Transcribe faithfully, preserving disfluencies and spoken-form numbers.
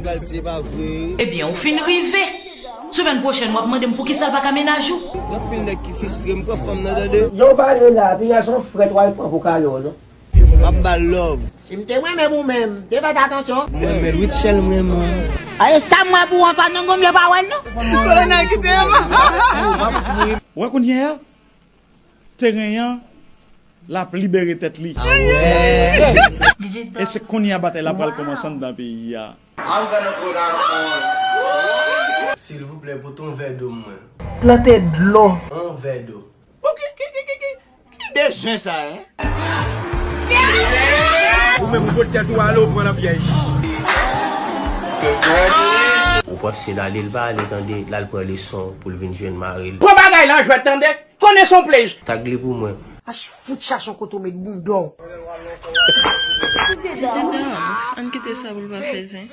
Pral di pa vre. Ebyen, ou fin rive. Semèn pwochèn, w ap mande m poukisa l pa ka mennaj ou. Gen anpil nèg ki fristre, m pran fanm nan, tande. Jan w pale la, piga se yon frèt w al pran pou kalo, non? M ap ba l love. Si m te renmen pou mwen, m te fè atansyon. Mwen, men Rutshelle, mwen, mwen. Aye, sa m wè pou Antoine, nan gonm, yo pa wè l, non. Kolonèl kite m. M ap mouri. Wè kounye a, teren an, l ap libere tèt li. E se kounye a batay la pral kòmanse anndan peyi a. Silvouplè, pote yon vè dlo mwen. Plante dlo. Yon vè dlo. Bon, ki, ki, ki, ki, ki, ki bezwen sa, en? Ou menm, ou pot tèt ou ale, ou pran nan pyèj. Ou panse l ale, l pa ale, tande, l al pran leson pou l vin jwenn mari l. Pran bagay lan jwèt, tande. Konnen se yon play. Tag li pou mwen. Ach fout chache yon kote w met bounda w. Ann kite sa pou l pa fè zen.